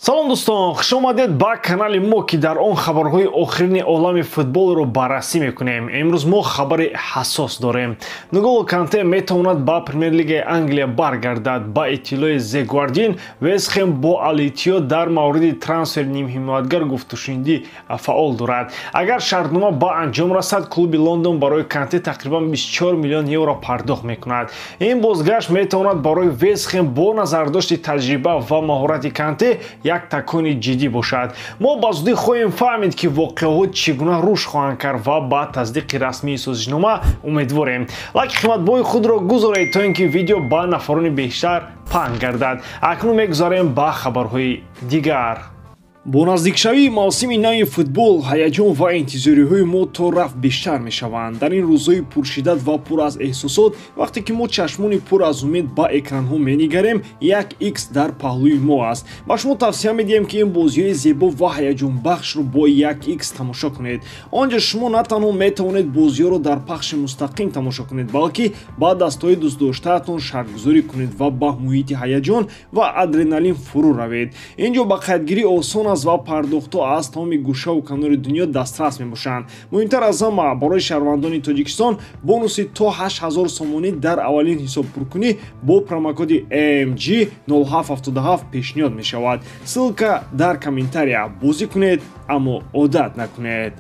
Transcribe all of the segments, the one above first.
Салом дӯстон, хуш омадед ба канали мо, ки дар он хабарҳои охирини олами футболро баррасӣ мекунем. Имрӯз мо хабари ҳассос дорем. Нголо Канте метавонад ба Премер-лигаи Англия баргардад. Ба иттилои The Guardian, Вест Ҳем бо Ал-Иттиҳод дар мавриди трансфери нимҳимоятгар гуфтушунидӣ фаъол дорад. Агар шартнома ба анҷом расад, клуби Лондон барои Канте тақрибан 24 миллион евро пардохт мекунад. Ин бозгашт метавонад барои Вест Ҳем бо назардошти таҷриба ва маҳорати Канте як такони ҷиддӣ бошад. Мо ба зудӣ хоҳем фаҳмид, ки воқеаҳо чӣ гуна рушд хоҳанд кард ва ба тасдиқи расмии созишнома умедворем. Лайки қиматбоҳои худро гузоред, то ин ки видео ба нафарони бештар паҳн гардад. Акнун мегузарем ба хабарҳои дигар. Бо наздикшавии мавсими нави футбол ҳаяҷон ва интизориҳои мо то рафт бештар мешаванд. Дар ин рӯзҳои пуршиддат ва пур аз эҳсосот, вақте ки мо чашмони пур аз умед ба экранҳо менигарем, як икс дар паҳлӯи мо аст. Ба шумо тавсия медиҳем, ки ин бозиҳои зебо ва ҳаяҷонбахшро бо як икс тамошо кунед. Он ҷо шумо на танҳо метавонед бозиҳоро дар пахши мустақим тамошо кунед, балки ба дастҳои дӯстдоштаатон шартгузорӣ кунед ва ба муҳити ҳаяҷон ва адреналин фурӯ равед. Ин ҷо ба қайдгирӣ осон аст ва пардохтҳо аз тамоми гӯшаву канори дунё дастрас мебошанд. Муҳимтар аз ҳама, барои шаҳрвандони Тоҷикистон бонуси то 8000 сомонӣ дар аввалин ҳисобпуркунӣ бо промокоди AMG 0777 пешниҳод мешавад. Ссылка дар комментария. Бозӣ кунед, аммо одат накунед.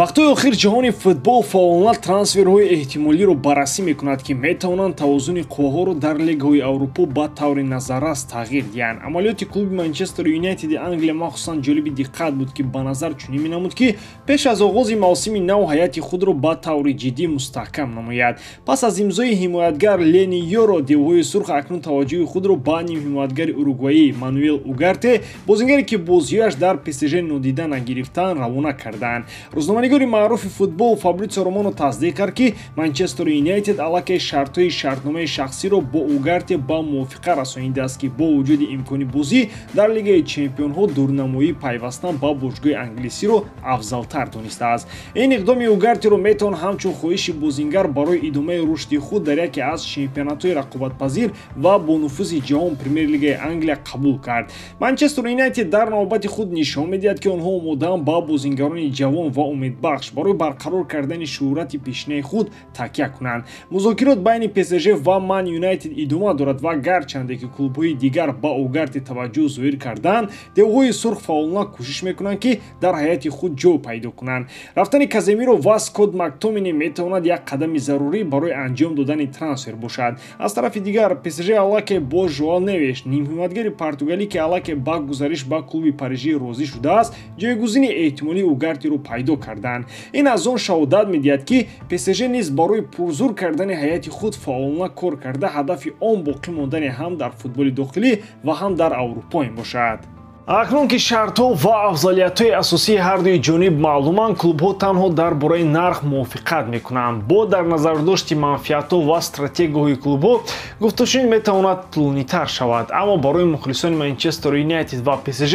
Вақтҳои охир ҷаҳони футбол фаъолона трансферҳои эҳтимолиро баррасӣ мекунад, ки метавонанд тавозуни қувваҳоро дар лигаҳои Аврупо ба таври назаррас тағйир диҳанд. Амалиёти клуби Манчестер Юнайтеди Англия махсусан ҷолиби диққат буд, ки ба назар чунин менамуд, ки пеш аз оғози мавсими нав ҳайати худро ба таври ҷиддӣ мустаҳкам намояд. Пас аз имзои ҳимоятгар Лени Йоро, девҳои сурх акнун таваҷҷӯҳи худро ба нимҳимоятгари уругваӣ Мануэл Угарте, бозингаре ки бозиҳояш дар ПСЖ нодида нагирифтан, равона карданд. Рӯзноманигори маъруфи футбол Фабритсио Романо тасдиқ кард, ки Манчестер Юнайтед аллакай шартҳои шартномаи шахсиро бо Угарте ба мувофиқа расонидааст, ки бо вуҷуди имкони бозӣ дар Лигаи чемпионҳо дурнамоии пайвастан ба бошгоҳи англисиро афзалтар донистааст. Ин иқдоми Угартеро метавон ҳамчун хоҳиши бозингар барои идомаи рушди худ дар яке аз чемпионатҳои рақобатпазир ва бонуфузи ҷаҳон Премер-лигаи Англия қабул кард. Манчестер Юнайтед дар навбати худ нишон медиҳад, ки онҳо омодаанд ба бозингарони ҷавон ва умедбахш барои барқарор кардани шӯҳрати пешинаи худ такя кунанд. Музокирот байни ПСЖ ва Ман Юнайтед идома дорад ва гарчанде ки клубҳои дигар ба Угарте таваҷҷӯҳ зоҳир карданд, девҳои сурх фаъолона кӯшиш мекунанд, ки дар ҳайати худ ҷой пайдо кунанд. Рафтани Каземиро ва Скотт Мактомини метавонад як қадами зарурӣ барои анҷом додани трансфер бошад. Аз тарафи дигар, ПСЖ аллакай бо Жоал Невеш, нимҳимоятгари португалӣ, ки аллакай ба гузариш ба клуби парижӣ розӣ шудааст, ҷойгузини эҳтимолии Угартеро пайдо карданд. Ин аз он шаҳодат медиҳад, ки ПСЖ низ барои пурзур кардани ҳайати худ фаъолона кор карда, ҳадафи он боқӣ мондани ҳам дар футболи дохилӣ ва ҳам дар Аврупо мебошад. Акнун ки шартҳо ва афзалиятҳои асосии ҳардуи ҷониб маълуманд, клубҳо танҳо дар бораи нарх мувофиқат мекунанд. Бо дар назардошти манфиатҳо ва стратегияҳои клубҳо гуфтушунид метавонад тӯлонитар шавад, аммо барои мухлисони Манчестер Юнайтед ва ПСЖ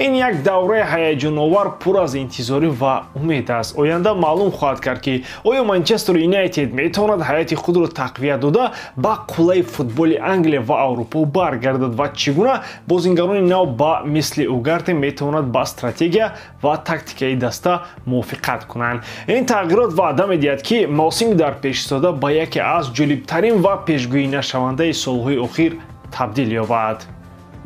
ин як давраи ҳаяҷоновар пур аз интизорӣ ва умед аст. Оянда маълум хоҳад кард, ки оё Манчестер Юнайтед метавонад ҳайати худро тақвият дода ба қуллаи футболи Англия ва Аврупо баргардад ва чӣ гуна бозингарони нав ба мисли Угарте метавонад ба стратегия ва тактикаи даста мувофиқат кунанд. Ин тағйирот ваъда медиҳад, ки мавсими дар пешистода ба яке аз ҷолибтарин ва пешгӯӣ нашавандаи солҳои охир табдил ёбад.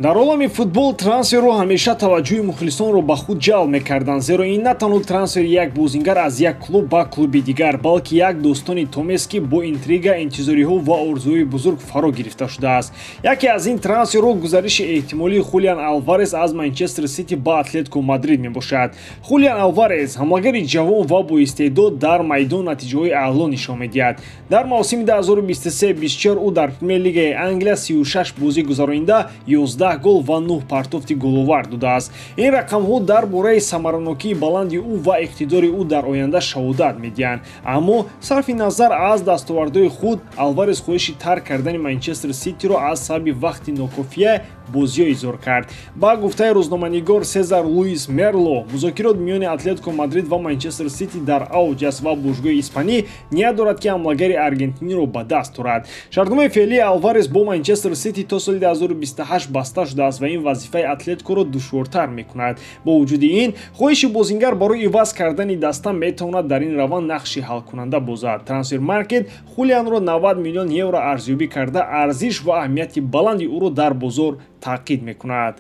Дар олами футбол трансферро ҳамеша таваҷҷӯҳи мухлисонро ба худ ҷалб мекарданд, зеро ин на танҳо трансфери як бозингар аз як клуб ба клуби дигар, балки як дӯстони томест, ки бо интрига, интизориҳо ва орзуҳои бузург фаро гирифта шудааст. Яке аз ин трансферҳо гузариши эҳтимолии Хулиан Алварес аз Манчестер Сити ба Атлетико Мадрид мебошад. Хулиан Алварес ҳамлагари ҷавон ва боистеъдод дар майдон натиҷаҳои аъло нишон медиҳад. Дар мавсими 2023-24 ӯ дар Премер-лигаи Англия 36 бозӣ гузаронида 11 гол ва 9 партофти головар додааст. Ин рақамҳо дар бораи самаранокии баланди ӯ ва иқтидори ӯ дар оянда шаҳодат медиҳанд. Аммо сарфи назар аз дастовардҳои худ, Алварес хоҳиши тарк кардани Манчестер Ситиро аз сабаби вақти нокофия бозиҳо изҳор кард. Ба гуфтаи рӯзноманигор Сезар Луис Мерло, музокирот миёни Атлетико Мадрид ва Манчестер Сити дар авҷ аст ва бошгоҳи испанӣ ният дорад, ки ҳамлагари аргентиниро ба даст орад. Шартномаи феълии Алварес бо Манчестер Сити то соли 2028 баста шудааст ва ин вазифаи Атлетикоро душвортар мекунад. Бо вуҷуди ин, хоҳиши бозингар барои иваз кардани даста метавонад дар ин раванд нақши ҳалкунанда бозад. Трансфер Маркет Хулианро 90 миллион евро арзёбӣ карда, арзиш ва аҳамияти баланди ӯро дар бозор таъқид мекунад.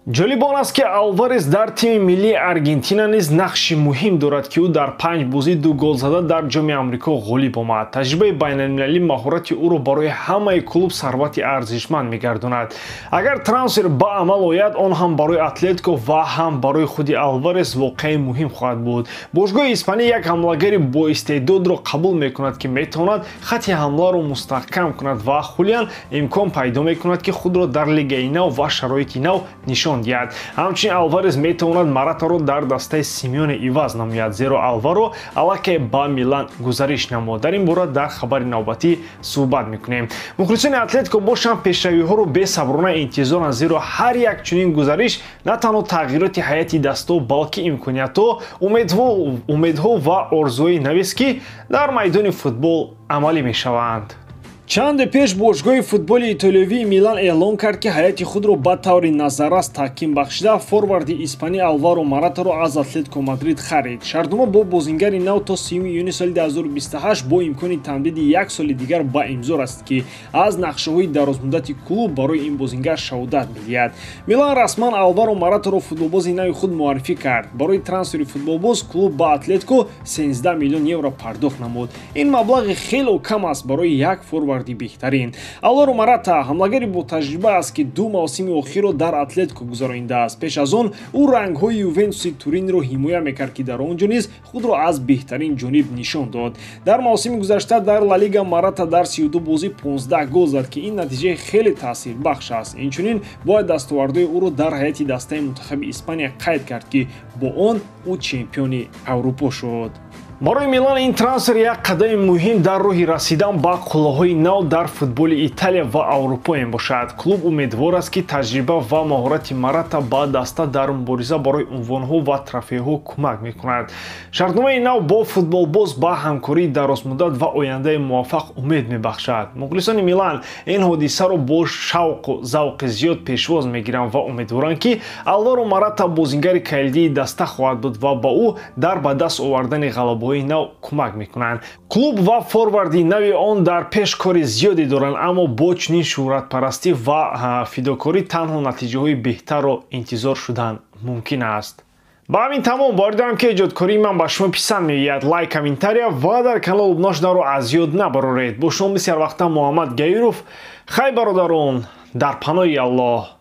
Ҷолиб он аст, ки Алварес дар тими миллии Аргентина низ нақши муҳим дорад, ки ӯ дар 5 бозӣ 2 гол зада дар ҷоми Амрико ғолиб омад. Таҷрибаи байналмилалӣ маҳорати ӯро барои ҳамаи клуб сарвати арзишманд мегардонад. Агар трансфер ба амал ояд, он ҳам барои Атлетико ва ҳам барои худи Алварес воқеаи муҳим хоҳад буд. Бошгоҳи испанӣ як ҳамлагари боистеъдодро қабул мекунад, ки метавонад хатти ҳамларо мустаҳкам кунад ва Хулиан имкон пайдо мекунад, ки худро дар лигаи нав ва шароити нав нишон диҳад. Ҳамчунин Алварес метавонад Маратаро дар дастаи Симеоне иваз намояд, зеро Алваро аллакай ба Милан гузариш намуд. Дар ин бора дар хабари навбатӣ суҳбат мекунем. Мухлисони Атлетико бошанд пешравиҳоро бесаброна интизоранд, зеро ҳар як чунин гузариш на танҳо тағйироти ҳайати дастҳо, балки имкониятҳо, умедҳо ва орзуҳои навест, ки дар майдони футбол амалӣ мешаванд. Чанде пеш бошгоҳи футболи итолиёвии Милан эълон кард, ки ҳайати худро ба таври назаррас таҳким бахшида, форварди испанӣ Алваро Маратаро аз Атлетико Мадрид харид. Шартнома бо бозингари нав то 3 июни соли 2028 бо имкони тамдиди як соли дигар ба имзо расид, ки аз нақшаҳои дарозмуддати клуб барои ин бозингар шаҳодат медиҳад. Милан расман Алваро Маратаро футболбози нави худ муаррифӣ кард. Барои трансфери футболбоз клуб ба Атлетико 13 миллион евро пардохт намуд. Ин маблағи хело кам аст барои як форвард беҳтарин. Алваро Марата ҳамлагари ботаҷриба аст, ки 2 мавсими охирро дар Атлетико гузаронидааст. Пеш аз он ӯ рангҳои Ювентуси Туринро ҳимоя мекард, ки дар он ҷо низ худро аз беҳтарин ҷониб нишон дод. Дар мавсими гузашта дар Ла Лига Марата дар 32 бозӣ 15 гол зад, ки ин натиҷаи хеле таъсирбахш аст. Инчунин бояд дастовардҳои ӯро дар ҳайати дастаи мунтахаби Испания қайд кард, ки бо он ӯ чемпиони Аврупо шуд. Барои Милан ин трансфер як қадами муҳим дар роҳи расидан ба қуллаҳои нав дар футболи Италия ва Аврупо мебошад. Клуб умедвор аст, ки таҷриба ва маҳорати Марата ба даста дар мубориза барои унвонҳо ва трофейҳо кӯмак мекунад. Шартномаи нав бо футболбоз ба ҳамкории дарозмуддат ва ояндаи муваффақ умед мебахшад. Мухлисони Милан ин ҳодисаро бо шавқу завқи зиёд пешвоз мегиранд ва умедворанд, ки Алваро Марата бозингари калидии даста хоҳад буд ва ба ӯ дар ба даст овардани ғалабаҳои нав кӯмак мекунанд. Клуб ва форварди нави он дар пеш кори зиёде доранд, аммо бо чунин шӯҳратпарастӣ ва фидокорӣ танҳо натиҷаҳои беҳтарро интизор шудан мумкин аст. Ба ҳамин тамом. Боварӣ дорам, ки эҷодкории ман ба шумо писанд меояд. Лайк, комментария ва дар канал обуна шуданро аз ёд набароред. Бо шумо мисли ҳар вақта Муҳаммад Гаиров. Хай, бародарон, дар паноҳи Аллоҳ.